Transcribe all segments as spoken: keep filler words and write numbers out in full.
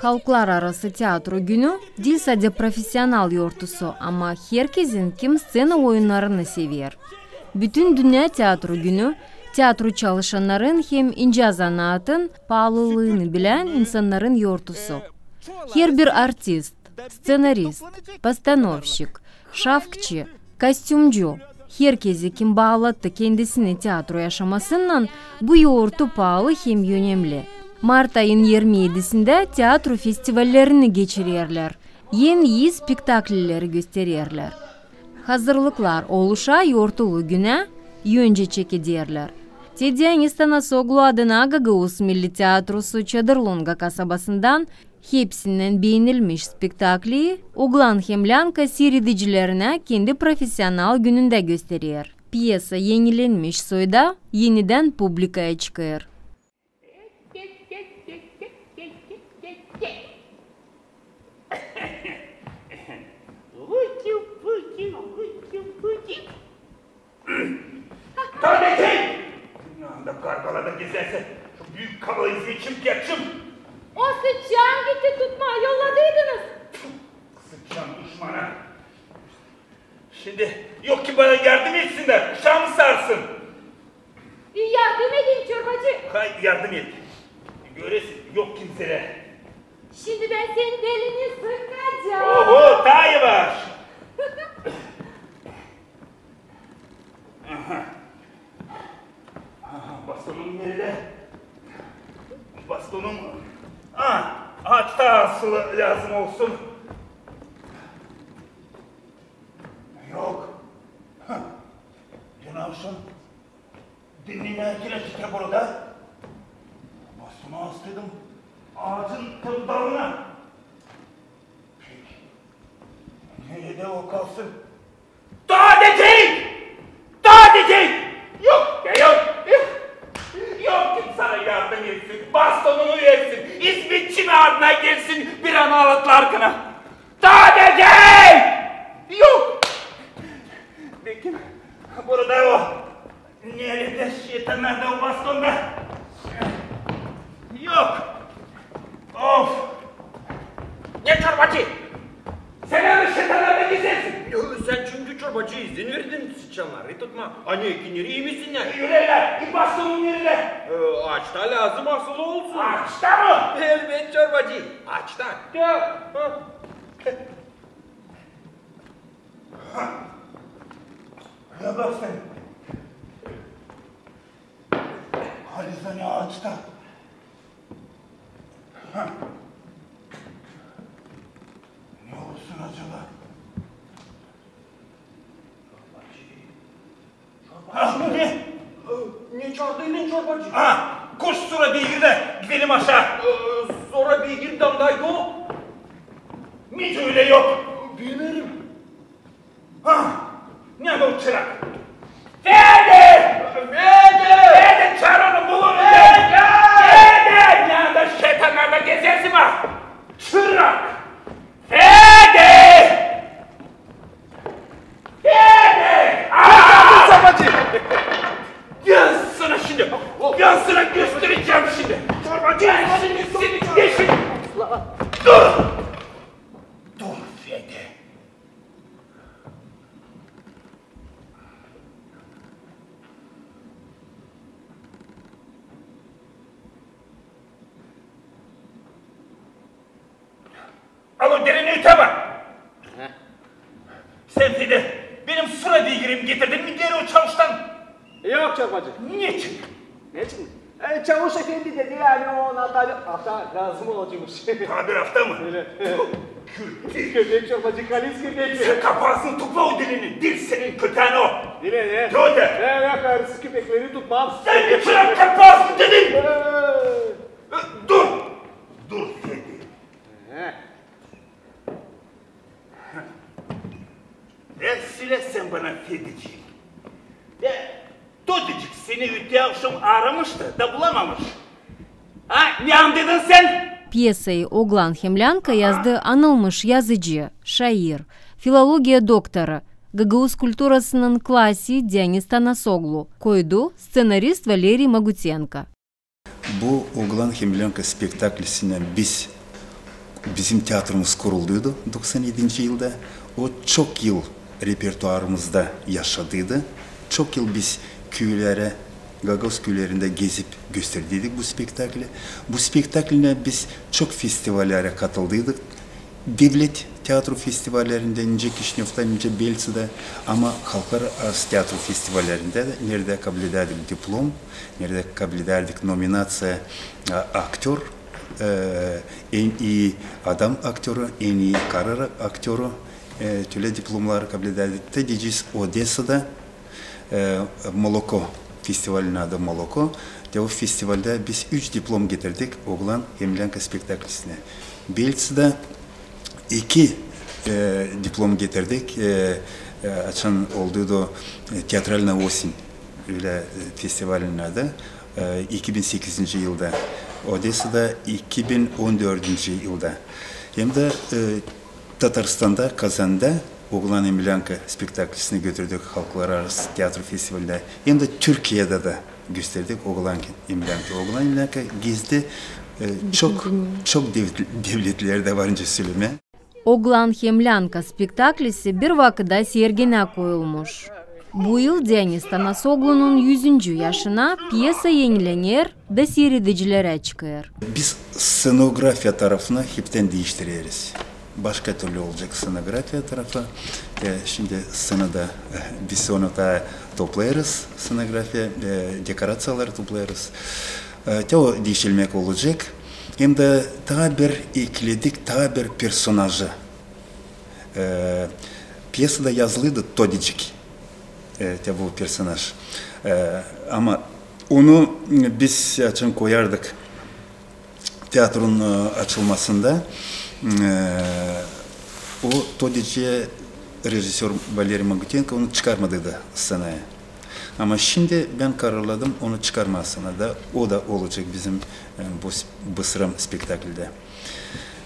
Halklararası teatro günü diil sade profesional yortusu, ama herkezin, kim sţena oyunnarını sever. Bütün dünnä teatro günü teatro çalışannarın hem incä zanaatın paalılıını bilän insannarın yortusu. Herbir artist, stţenarist, postanovşik, şafkçı, kostümcu, herkezi, kim baalattı kendisini teatro yaşamasınnan, bu yortu paalı hem önemli. Mart ayın irmi edisindä teatro festivallerini geçirerlär, en ii spektaklleri göstererlär. Hazırlıklar oluşa yortulu günä öncä çekederlär. Te Dionis Tanasoglu adına Gagauz Milli Teatrosu Çadırlunga kasabasından hepsinnän beenilmiş spektakli Oglan hem Länka siiredicilerinä kendi profesional günündä gösterer. Pyesa enilenmiş soyda enidän publikaya çıkêr. Tabii ki! Anda kargalada gezersin, şu büük kabalayı kim geçim? O sıçan gitti tutmaa, yolladıydınız. Sıçan duşmana. Şindi yok ki bana yardım etsinnär, uşaamı sarsın. Bir yardım edin, çorbacı. Hay, yardım et. Göresin, yok kimsä. Şindi bän senin belini sıkacam. Oho, taa yavaş. Aha. Aha, bastonum neredä? Bastonum. Aa, aaçta asılı lääzım olsun. Yok. Hah. Dün akşam dinlemää kerek burada. Bastonu astıydım aacın tam dalına. Peki. Neredä o kalsın? Taa dedik! Taa dedik! Yok, yok, yok. Yok kim sana yardım etsin, bastonunu versin, izmetçi mi adına gelsin bir ana alatlarkana. Taa dedik! Yok! Bakın, burada o. Neredä şeytan, neredä o baston da? Yok. Of! Ne çorbacı? Sän neredä şeytan, neredä gezersin? Yo, sän çünkü çorbacı izin verdin sıçannarı tutmaa. A ne, ikileri imesin ne? Ölä, i bastonum neredä? Ee, aaçta lääzım asılı olsun. Aaçta mı? Elbet, çorbacı, aaçta. Ya, ha. Ya bak sän. Halizdän aaçta. Ha. Ne olsun acaba? Ha, ne? Ne çaardıydın, çorbacı? Ha, koş, sora beygir dä gidelim aşaa. Ee, sora beygir damdaydı o. Hiç ölä yok. Bilmeerim. Ha, neredä o çırak? Fedi! Fedi! Fedi, çaar onu, bul onu. Fedi! Fedi! Neredä şeytan, neredä gezersin ha? Çırak! Fedi! Fedi! Aa! Çorbacı! Bän sana şindi, bän sana gösterecäm şindi. Çorbacı! Bän şindi seni deşerim. Dur! Dur, Fedi. Alo, derin öteme. Sän, Fedi, benim sora beygirimi getirdin mi geri o çavuştan? Yok, çorbacı. Neçin? Neçin? E, çavuş efendi dedi, ani ona taa bir afta lääzım olacakmış. Taa bir afta mı? Ölä. Köpek. Köpek, çorbacı, halis köpek. Sän kapasın, tutma o dilini. Dil senin köpään o. Bilä, ne? Gördä. Ne, ne, harsız köpekleri tutmam. Sän bir çırak, kapasın dedim. Ee. Dur. Dur, Fedi. Ee. Söläsän bana, Fedicik. Totecik seni öte avşam aramıştı da bulamamış. Ha, ne andıydın sän? Pyesayı Oglan hem Länka yazdı anılmış yazıcı, şair, filologiya doktoru, gagauz kulturasının klasihi Dionis Tanasoglu, koydu stţenarist Valeriy Magutenko. Bu Oglan Hemlânka spektaklisindän biz, bizim teatrumuz kurulduydu doksan edinci yılda. O çok yıl repertuarımızda yaşadıydı. Çok yıl biz küülerä, gagauz küülerindä gezip gösterdiydik bu spektakli. Bu spektaklindän biz çok festivallere katıldıydık. Devlet teatro festivallerindä, nicä Kişinövda, nicä Belţada, ama halklararası teatro festivallerindä dä, neredä kabledärdik diplom, neredä kabledärdik nominaţiya, a, aktör, e, en ii adam aktörü, en ii karı aktörü, e, tölä diplomları kabledärdik. Te deyecez Odesada, e, Moloko, festivalin adı Moloko. Te o festivaldä biz üç diplom getirdik Oglan Hemlânka spektaklisinä. Belţada iki, e, diplom getirdik. E, e, açan olduydu, e, Teatralnaya osin, ölä, e, festivalin adı, e, iki bin sekizinci yılda. Odesada iki bin on dördüncü yılda. Hem dä, e, Tataristanda, Kazanda Oglan Hemlânka spektaklisini götürdük halklararası teatro festivalindä. Hem dä Türkiyedä dä gösterdik Oglan Hemlânka. Oglan Hemlânka gezdi, e, çok, çok devlet-, devletlerdä var nicä sölemää. Oglan Hemlânka spektaklisi bir vakıda serginä koyulmuş. Bu yıl Deniz Tanasoglu'nun üzüncü yaşına pyesa enilener da siiredicilerä çıkêr. Biz scenografiya tarafını heptän diiştireriz. Başka türlü olacek scenografiya tarafı. E, şindi scenada, e, biz onu taa toplêêrız, scenografiya, e, dekoraţiyaları toplêêrız. E, te o diişilmäk olacek. Hem dä taa bir ekledik, taa bir personajı. E, pyesada yazılıydı Todicik, e, te bu personaj. E, ama onu biz açan koyardık teatronun, e, açılmasında, e, o Todicii rejissör Valeriy Magutenko onu çıkarmadıydı scenaya. Ama şindi bän kararladım onu çıkarmaa scenada. O da olacek bizim, e, bu s-, bu sıra spektaklde.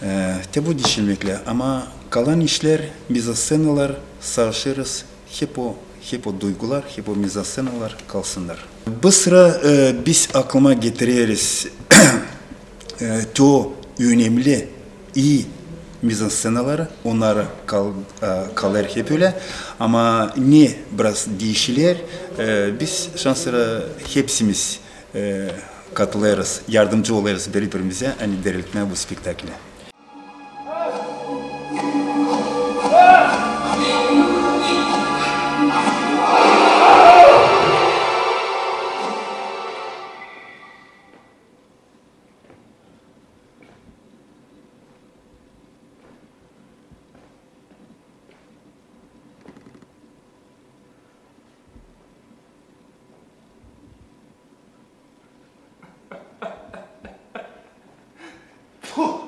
E, te bu diişilmäklär, ama kalan işlär, mizansţenalar, savaşêrız, hep o, hep o duygular, hep o mizansţenalar kalsınnar. Bu sıra, e, biz aklıma getireriz, e, te o önemli, ii mizansţenaları, onnar kal-, e, kalêr hep ölä, ama ne biraz diişiler, e, biz şansora hepsimiz e, katılêrız, yardımcı olêrız biri-birimizä, ani diriltmää bu spektakli. Tfu!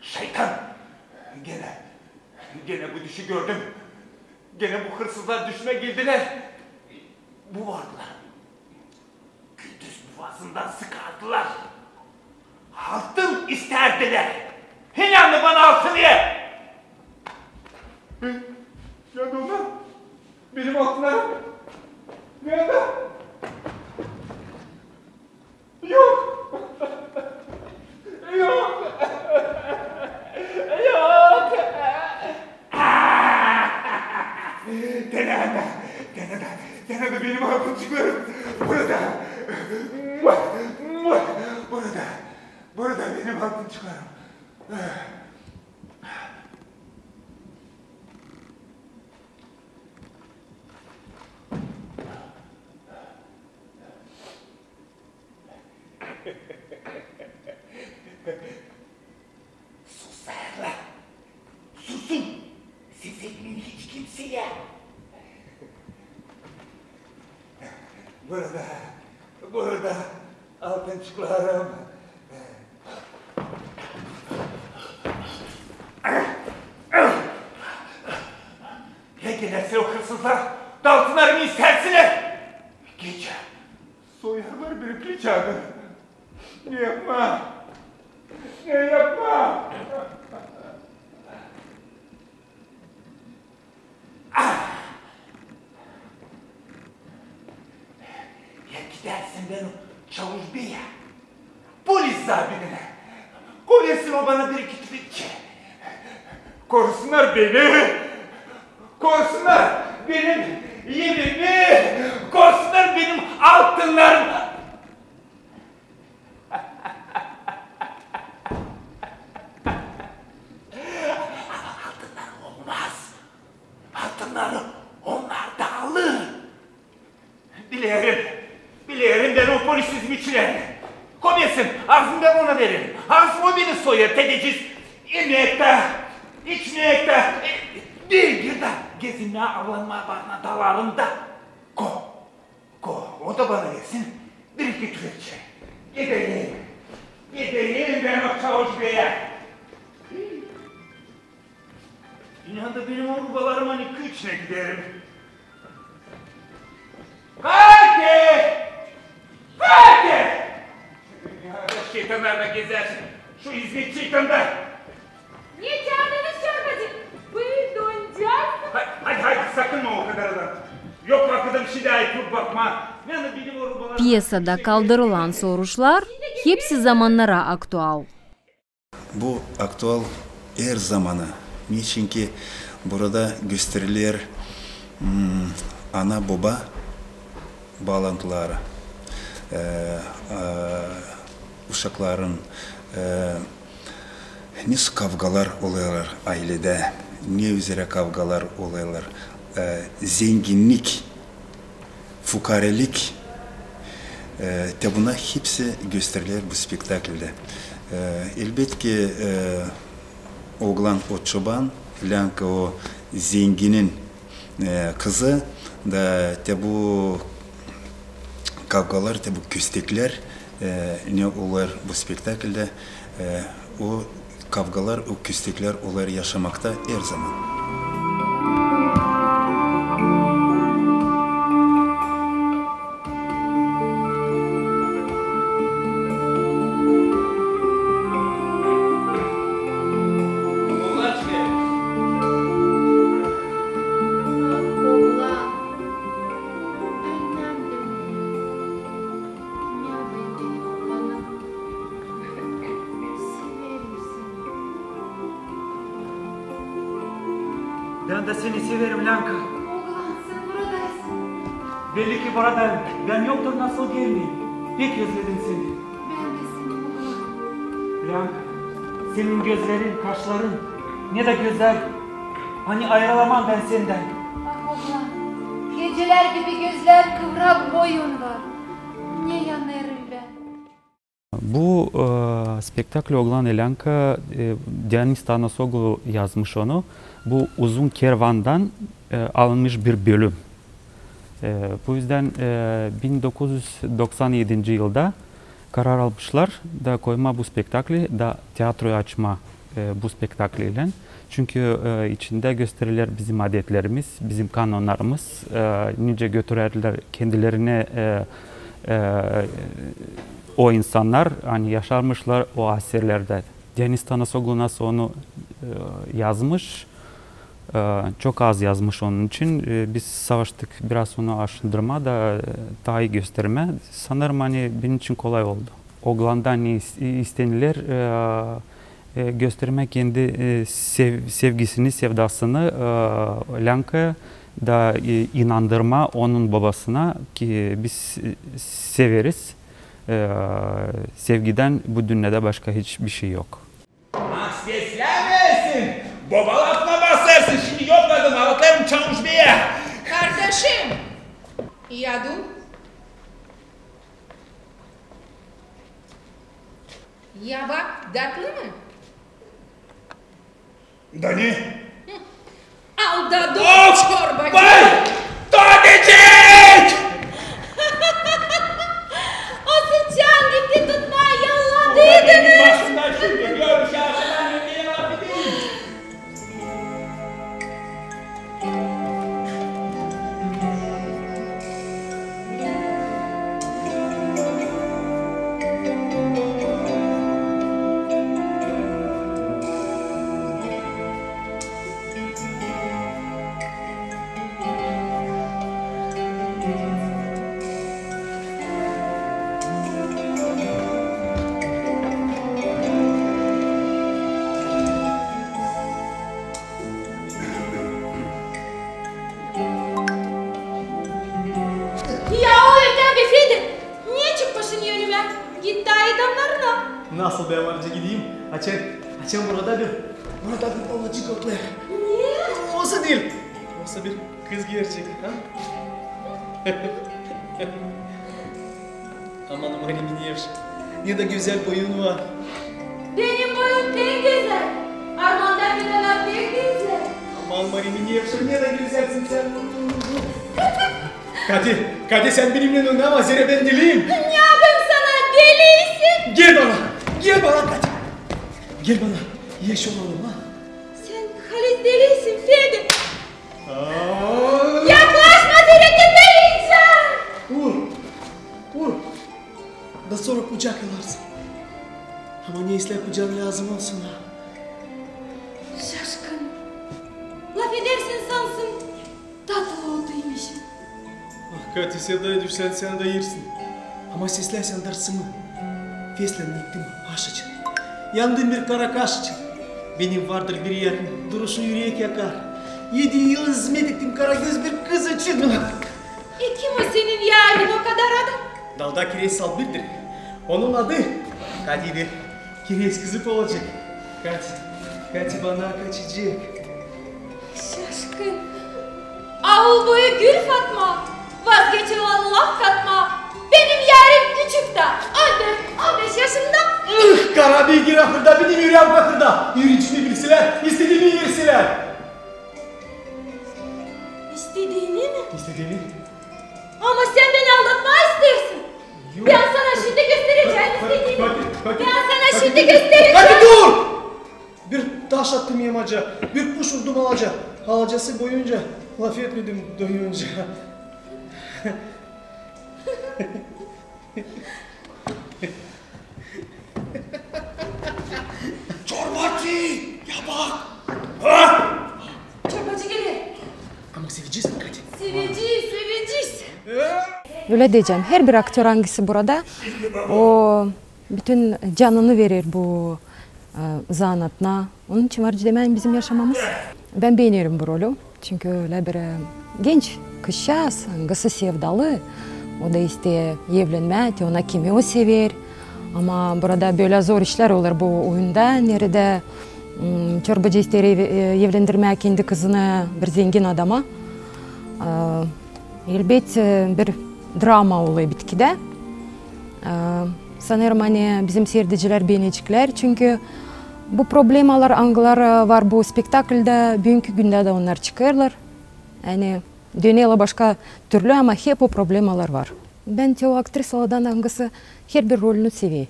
Şeytan! Genä, genä bu düşü gördüm. Genä bu hırsızlar düşümä geldilär. Bu vardılar. Gündüz buvazından sıkardılar. Altın istärdilär. Nereyi bana altın yer? Neredä onnar? Benim altınlarım. Neredä? Yok. Yok. Yok. Genä dä, genä dä, genä dä benim altınçıklarım burada. Burada, burada benim altınçıklarım. Susarlar. Susun. Siz etmeyin hiç kimseyä. Burada, burada altınçıklarım. Ya gelärsä o hırsızlar, da altınlarımı istärsälär. Gecä soyarlar beni pliçadan. Ne yapmaa? Ne yapmaa? Ah! Ya gidärsem bän o Çavuş beyä, Zabidinä. Koy versin o bana bir-iki tüfekçi. Korusunnar beni. Korusunnar benim evimi. Korusunnar benim altınnarımı. Altınnarı olmaz. Altınnarı onnar da alır. Bilerim, bilerim bän o polis hizmetçilerini. Koy versin, arzımı bän ona vererim. Arzımı o beni soyêr, tedeciz. Emäk dä, içmäk dä, e, bir, bir dä gezinmää, avlanmaa barına daalarında. Koy, koy, o da bana versin bir-iki tüfekçi. Giderim, giderim bän o Çavuş beyä. İnan da benim o rubalarım, ani küçnä giderim. Haydi! Haydi! Şeytannar da gezer şu hizmet şeytanda. Ne çaadınız, çorbacı? Buyur, doyuncak. Haydi, haydi, haydi, sakınma o kadar adam. Yok vakıdım şindi ayıp bakmaa. Bän da benim o rubalarım. Pyesada kaldırılan soruşlar hepsi zamannara aktual. Bu aktual er zamanı. Neçinki burada gösteriler, m, ana-boba baalantıları, e, e, uşakların, e, nasıl kavgalar olêrlar ayledä, ne üzerä kavgalar olêrlar, e, zenginnik, fukarelik, e, te bunnar hepsi gösteriler bu spektakldä. E, elbetki, e, oglan o çoban, Länka o zenginin, e, kızı da te bu kavgalar, te bu kösteklär, e, ne olêr bu spektakldä, e, o kavgalar, o kösteklär olêr yaşamakta er zaman. Bän dä seni severim, Länka. Oglan, sän buradaysın. Belli ki buradayım. Bän yoktur nasıl gelmeyim. Pek özledim seni. Bän dä seni, oglan. Länka, senin gözlerin, kaşların, ne dä gözäl. Ani ayırılamam bän sendän. Ah, oglan, gecelär gibi gözlär, kıvrak boyun var. Ne yanêrım bän. Bu, e, spektakl Oglan i Länka, e, Dionis Tanasoglu yazmış onu. Bu Uzun kervandan, e, alınmış bir bölüm. E, bu üzdän, e, bin dokuz üz doksan edinci yılda karar almışlar da koymaa bu spektakli da teatroyu açmaa, e, bu spektakl ilän. Çünkü, e, içindä gösterilär bizim adetlerimiz, bizim kanonnarımız, e, nicä götürärlär kendilerini, e, e, o insannar, ani yaşarmışlar o aserlerdä. Dionis Tanasoglu nasıl onu, e, yazmış, e, çok az yazmış onun için. E, biz savaştık biraz onu aşındırmaa da, e, taa ii göstermää. Sanırım, ani benim için kolay oldu. Oglandan is-, istenilär, e, e, göstermää kendi, e, sev-, sevgisini, sevdasını, e, Länkaya da, e, inandırmaa onun bobasına ki biz, e, severiz. E, sevgidän bu dünnedä başka hiçbir şey yok. Aman seslämeyesin! Boba lafına basêrsın, şindi yokladım, alatêrım Çavuş beyä. Kardaşım! Ya dur. Ya bak, datlı mı? Da ne? Aldadı çorbacı. Vay! Tadecek! O sıçan gitti tutmaa, yaladıydınız. Fedi, ne çıkmışın önümä? Git taa adamnarına. Nasıl bän varınca gideyim? Açan, açan burada bir, burada bir balacık otlêêr. Ne? Olsa diil. Olsa bir kız gelecek, ha? Aman, Mariminevşa, ne dä gözäl boyun var. Benim boyum pek gözäl. Armanda filana pek benzer. Aman, Mariminevşa, ne dä gözälsin sän. Kati, Kati, sän benimnän oynama, zerä bän deliyim. Ne yapayım sana, deliysin? Gel bana, gel bana, Kati. Gel bana, eş olalım, ha? Sän halis deliysin, Fedi. Aa! Yaklaşma, seni gebertecäm! Ur, ur. Da sora kucak alarsın. Ama ne islää kucak lääzım olsun, ha? Şaşkın. Lafedersin, sansın, tatlı oldu imişin. Ah, Kati, sevdaya düşsän, sän dä ersin. Ama seslärsän darsımı, feslän ettim aş için. Yandım bir kara kaş için. Benim vardır bir erim, duruşu ürek yakar. Edi yıl hizmet ettim karagöz bir kız için. E, kim o senin erin o kadar adam? Dalda kireç salbirdir. Onun adı Katidir. Kireç kızı olacek. Kati, Kati bana kaçacek. Şaşkın. Aul boyu gül Fatma. Vazgeç ola laf katma. Benim erim küçük taa. On dört, on beş yaşında. Ih, kara beygir ahırda, benim üreem kahırda. Ürücümi bilselär, istediimi verselär. İstediini mi? İstediini. Ama sän beni aldatmaa isteersin. Yok. Bän sana şindi gösterecäm istediimi. Bän sana şindi gösterecäm. Hadi dur! Bir taş attım yamaca, bir kuş urdum alaca. Alacası boyunca lafetmedim doyunca. Çorbacı, ya bak! Ha? Çorbacı geler. Ama sevecez, Kati. Sevecez, sevecez. Ölä deyecäm, herbir aktör, angısı burada, o bütün canını verer bu, e, zanaatına. Onun için var demää bizim yaşamamız. Bän beenerim bu rolü. Çünkü ölä bir, e, genç kızçaaz, angısı sevdalı, o da isteer evlenmää, te ona kimi o sever. Ama burada bölä zor işlär olêr bu oyunda, neredä, m, çorbacı isteer ev-, e, evlendirmää kendi kızını bir zengin adama. E, Elbet, e, bir drama olêr bitkidä. E, sanêrım, ani bizim siiredicilär beenecklär, çünkü bu problemalar, angıları var bu spektakldä, büünkü gündä dä onnar çıkêrlar. Yani dönerlär başka türlü, ama hep o problemalar var. Bän te o aktrisalardan, angısı herbir rolünü sever.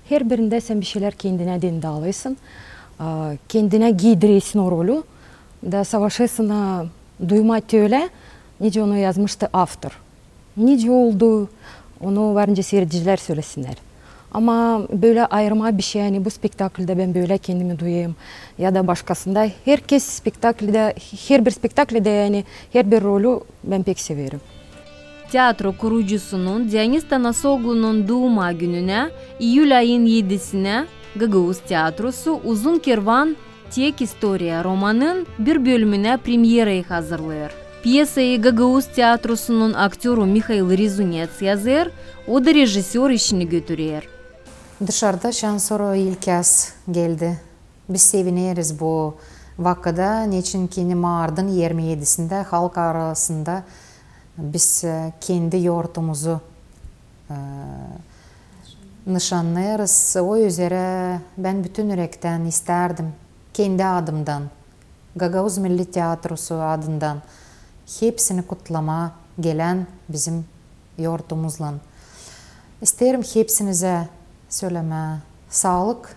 Herbirindä sän bir şeylär kendinä deyni alêrsın, a, kendinä giidirersin o rolü, da savaşêrsın, a, duymaa te ölä, nicä onu yazmıştı avtor. Nicä oldu, onu varınca siiredicilär sölesinnär. Ama bölä ayırmaa bir şey, ani bu spektakldä bän bölä kendimi duyêrım, ya da başkasında, herkez spektakldä, herbir spektakldä, yani herbir rolü bän pek severim. Teatro kurucusunun Dionis Tanasoglunun duumaa gününä, iyül ayın edisinä, Gagauz teatrosu "Uzun kervan, tek istoriya" romanın bir bölümünä premyerayı hazırlêêr. Pyesayı Gagauz teatrosunun aktörü Mihail Rezunets yazêr, o da režissör işini götürer. Dışarda şansora ilk kez geldi. Biz sevineriz bu vakıda, neçin ki maartın irmi edisindä halk arasında biz, e, kendi yortumuzu, e, nışannêêrız. O üzerä bän bütün ürektän istärdim kendi adımdan, Gagauz Milli Teatrosu adından hepsini kutlamaa gelän bizim yortumuzlan. İsteerim hepsinizä sölemää saalık,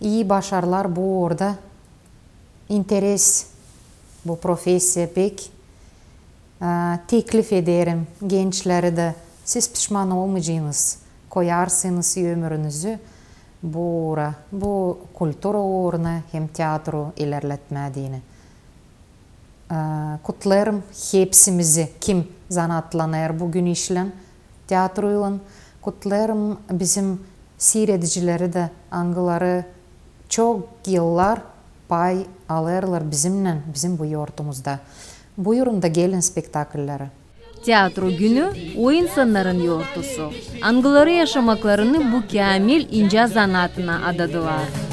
ii başarılar bu uurda, interes bu profesiya pek. Aa, teklif ederim gençleri dä, siz pişman olmaycınız, koyarsınız ömrünüzü bu uura, bu kultura uuruna hem teatru ilerletmää deyni. Aa, kutlêêrım hepsimizi, kim zanaatlanêr bugün işlän, teatruylan. Kutlêêrım bizim siiredicileri dä, angıları çok yıllar pay alêrlar bizimnän, bizim bu yortumuzda. Buyurun da gelin spektaklleri. Teatro günü o insannarın yortusu, angıları yaşamaklarını bu käämil incä zanaatına adadılar.